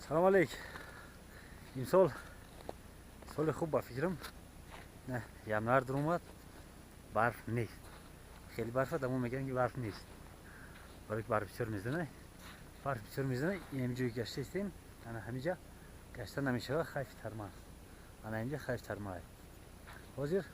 Салом алейк. Имсол соли хуб ба фикрам. Не, январ даромад, барф нест. Хеле барф дамо мегӯянд ки барф нест. Барои ки барф бисёр мезанад. Барф бисёр мезанад, ин ҷое гашта истем, ана ҳамиҷа гашта намешавад, хайфи тарма аст. Ана инҷа хайфи тарма аст. Ҳозир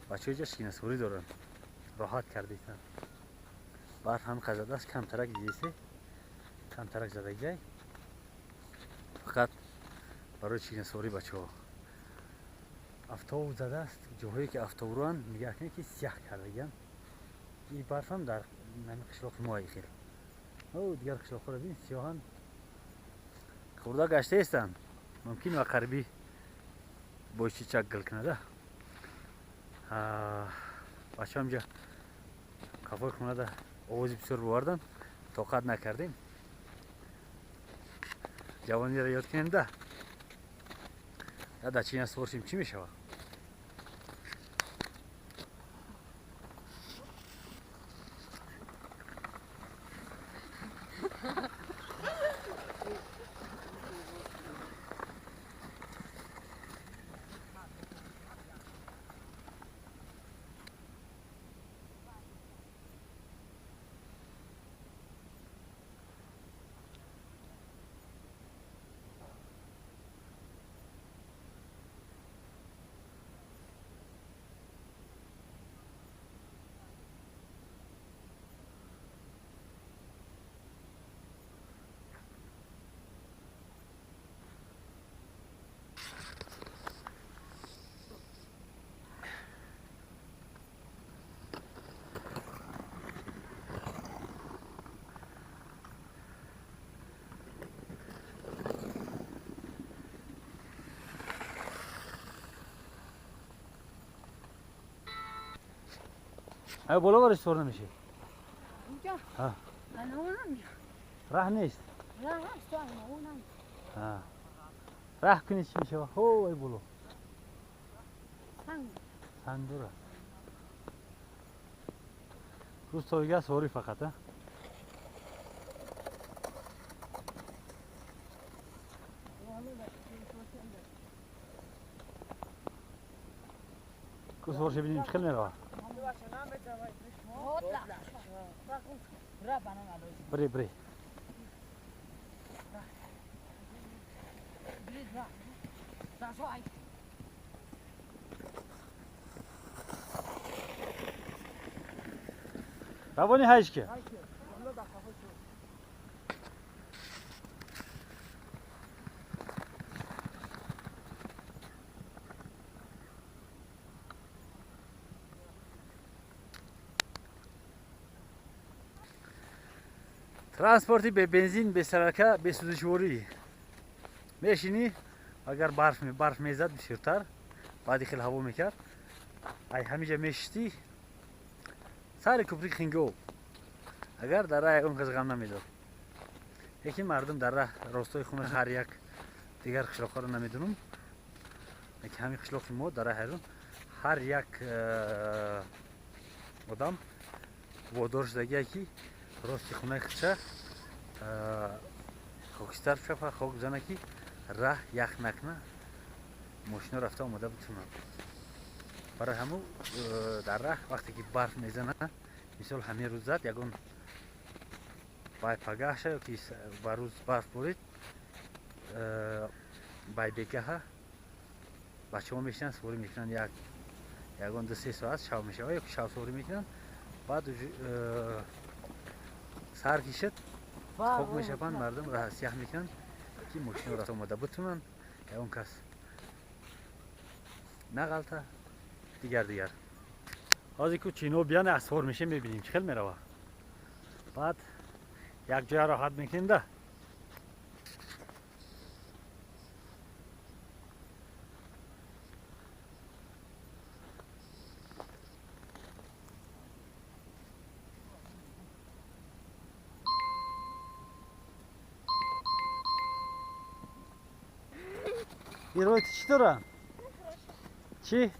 бачаҳо инҷа шинасворӣ доранд. Роҳат карда истанд. Барф ҳам задааст, камтарак дидесе, камтарак задагиай. Фақат барои шинасворӣ бачаҳо. Автобус задааст, ҷоҳое ки автобуранд, нигоҳ кунед ки сиёҳ кардагиянд. Ин барф ҳам дар ҳамин қишлоқи мо хел. О, дигар қишлоқҳоро бин, сиёҳанд. Хурда гашта истанд. Мумкин ва қарибӣ бойчичак гил кунада. Бачаҳо инҷа қафои хонада овози бисёр боварданд, тоқат накардем. Ҷавониро ёд кунем да. Я дар чина сувор шем, чӣ мешавад? Ай боло бариш сувор намешӣ? Инҷа? Ҳа. Ана онам. Раҳ нест? Раҳ ҳаст, ана онам. Ҳа. Раҳ кунӣ чӣ мешава? Ҳо, ай боло. Санг. Санг дора. Рӯз тоига суворӣ фақат, а? Ку сувор ше бинем чӣ хел мерава? Бри, бри. Равони ҳайшке. Транспорти бебензин, бесарака, бесӯзишворӣ. Мешинӣ, агар барф мезад бисёртар, баъди хел ҳаво мекард, ай ҳамиҷа мешиштӣ, сари кӯприки Хингоб. Агар дар раҳ ягон кас ғам намедод. Лекин мардум дар раҳ ростои хона ҳар як дигар қишлоқҳоро намедонам. Лекин ҳамин қишлоқи мо дар раҳ ҳайрон ҳар як одам водор шудагие ки рости хонаи худша хокистар шава, хок бизана ки раҳ ях накуна, мошино рафта омода битунанд. Барои ҳамун дар раҳ вақте ки барф мезана, мисол ҳамин рӯз зад, ягон бай пагаҳша ё ки ба рӯз барф борид, бай бегаҳа бачаҳо мешинанд, суворӣ мекунанд, ягон 2-3 соат шав мешава ё ки шав суворӣ мекунанд, баъд сар кишад, хок мешаванд, мардум сияҳ мекунанд ки мошино рафта омода битунанд, ягон кас нағалта, дигар дигар. Ҳозир ку чино биян асвор мешем, мебинем чӣ хел мерава. Баъд як ҷоя роҳат мекунем да. Ин чӣ дорам? Чӣ?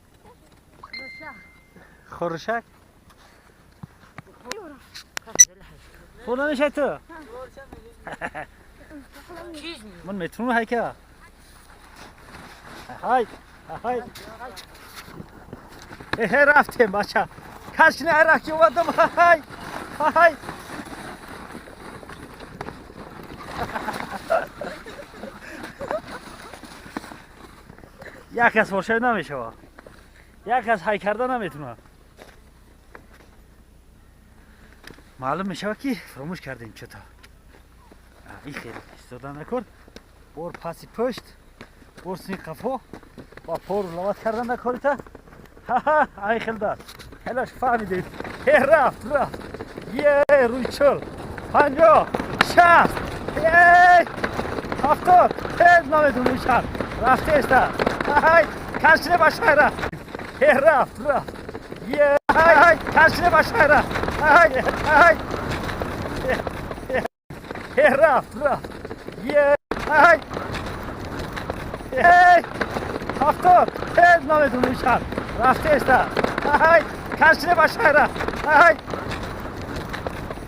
Хорушак? Хӯр намешай ту? Ман метавонам ҳайка. Ҳай, ҳай. Э, рафтем, бача. Кашни араки омадам. Ҳай. Ҳай. Як кас бошад намешавад. Як кас ҳай карда наметавонад. Маълум мешавад ки фаромӯш кардем чото. Ин хеле истода накор. Бор паси пушт, бор сини қафо ва пору лават кардан накорита. Ха-ха, ай хел даст. Хелаш фаҳмидем. Э, рафт, рафт. Е, рӯи 40, 50, 60, е, 70, э, намедонам чанд. Рафтеста. Ҳай, кашине ба шаҳр рафт. Э, рафт, рафт. Е, ҳай, ҳай, кашине ба шаҳр рафт. Ҳай, ҳай. Э, рафт, рафт. Е, ҳай. Э, 70, э, намедонам чанд. Рафтеста. Ҳай, кашине ба шаҳр рафт. Ҳай.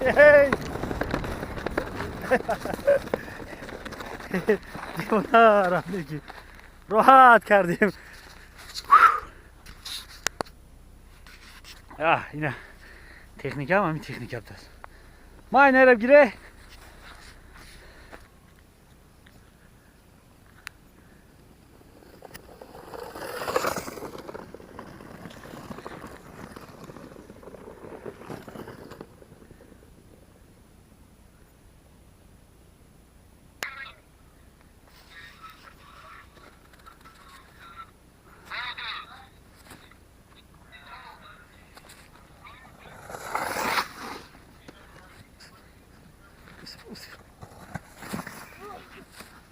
Эй. Девона рафт. Роҳат кардем. А, ина техника ҳам ҳамин техника будааст. Ма инайра бигире.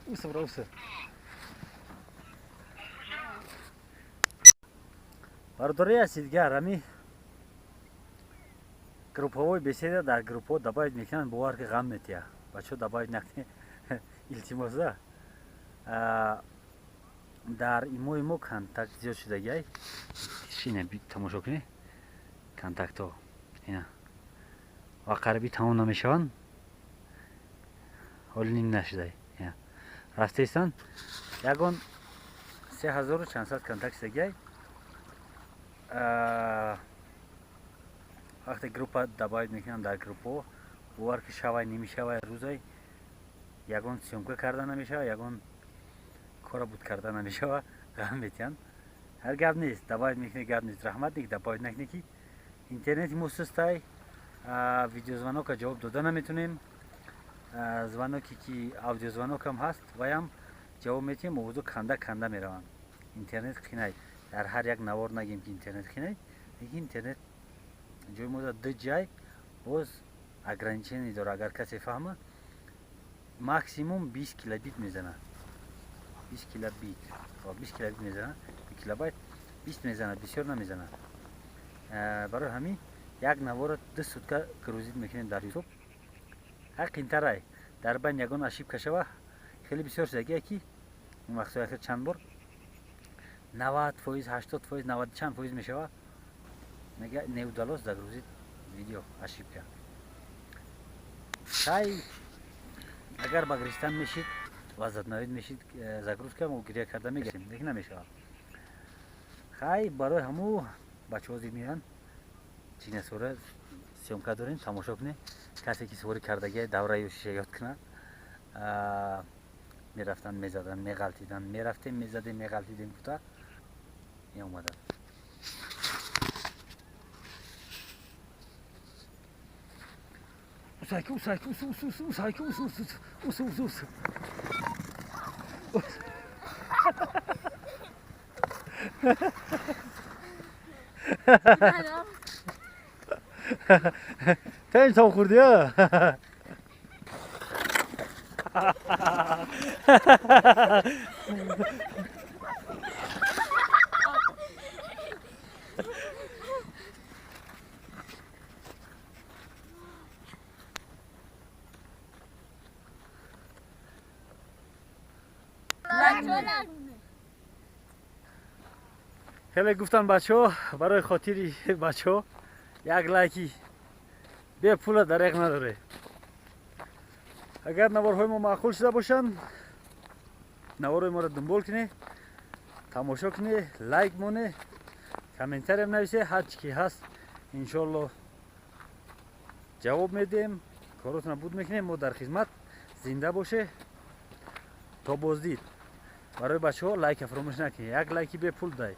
Усабрался. Бародари азиз, ами групповой беседа дар группҳо добавить мекунанд, бовар ки ғам метия. Бачаҳо, добавить накунед, илтимос да. Дар имои мо контакт зиёд шудагиай. Шина тамошо кунед. Контактҳо. Ина. Ва қариби тамом намешаванд. Ҳоли ним нашудай. Рафтаистанд. Ягон 3400 контакт шудагиай. Вақте группа добавить мекунам дар группҳо, бовар ки шавай нимишавай рӯзай ягон съёмка карда намешава, ягон кора буд карда намешава, ғам метиҳанд. Ҳар гап нест, добавить мекунӣ, гап нест, раҳмат ник добавить накунӣ ки интернети мо сустай, видеозвонок а ҷавоб дода наметунем. Звонок е ки аудиозвонок ам ҳаст, ваям ҷавоб метиҳем, овозо канда канда мераванд. Интернет қинай. Дар ҳар як навор нагем ки интернет қинай, лекин интернет ҷои мо ду ҷай боз ограничение дора, агар касе фаҳма, максимум 20 килобит мезана. 20 килобит. 20 килобит мезана, килобайт 20 мезана, бисёр намезана. Барои ҳамин як навора 2 сутка грузить мекунем дар Ютуб. Ҳар қинтарай. Дар байн ягон ошибка шава, хеле бисёр шудагие ки вақтҳои ахир чанд бор 90%, 80%, 90 чанд фоиз мешава, мега не удалось загрузить видео, ошибка. Хай, агар ба гиристан мешид, возобновить мешид загрузка, мо гиря карда мегирем, лекин намешавад. Хай, барои ҳаму бачаҳо зид меоянд, чинасора съёмка дорем, тамошо кунед. Касе ки суворӣ кардагия давра ё шиша ёд кунад. Мерафтанд, мезаданд, меғалтиданд, мерафтем, мезадем, меғалтидем гуфта меомаданд. Усайки, усайки, усу, усу, усу, усайки, усу, усу, усу, усу, усу. Тен тоб хӯрдӣ, а? Хеле гуфтанд бачаҳо, барои хотири бачаҳо як лайки бепула дареғ надоре. Агар наворҳои мо маъқул шуда бошанд, наворҳои моро дунбол кунед, тамошо кунед, лайк монед, комментариям нависе. Ҳар чӣ ки ҳаст, иншоалло, ҷавоб медиҳем, коротона буд мекунем. Мо дар хизмат. Зинда боше, то боздид. Барои бачаҳо лайка фаромӯш накунед, як лайки бепул дай.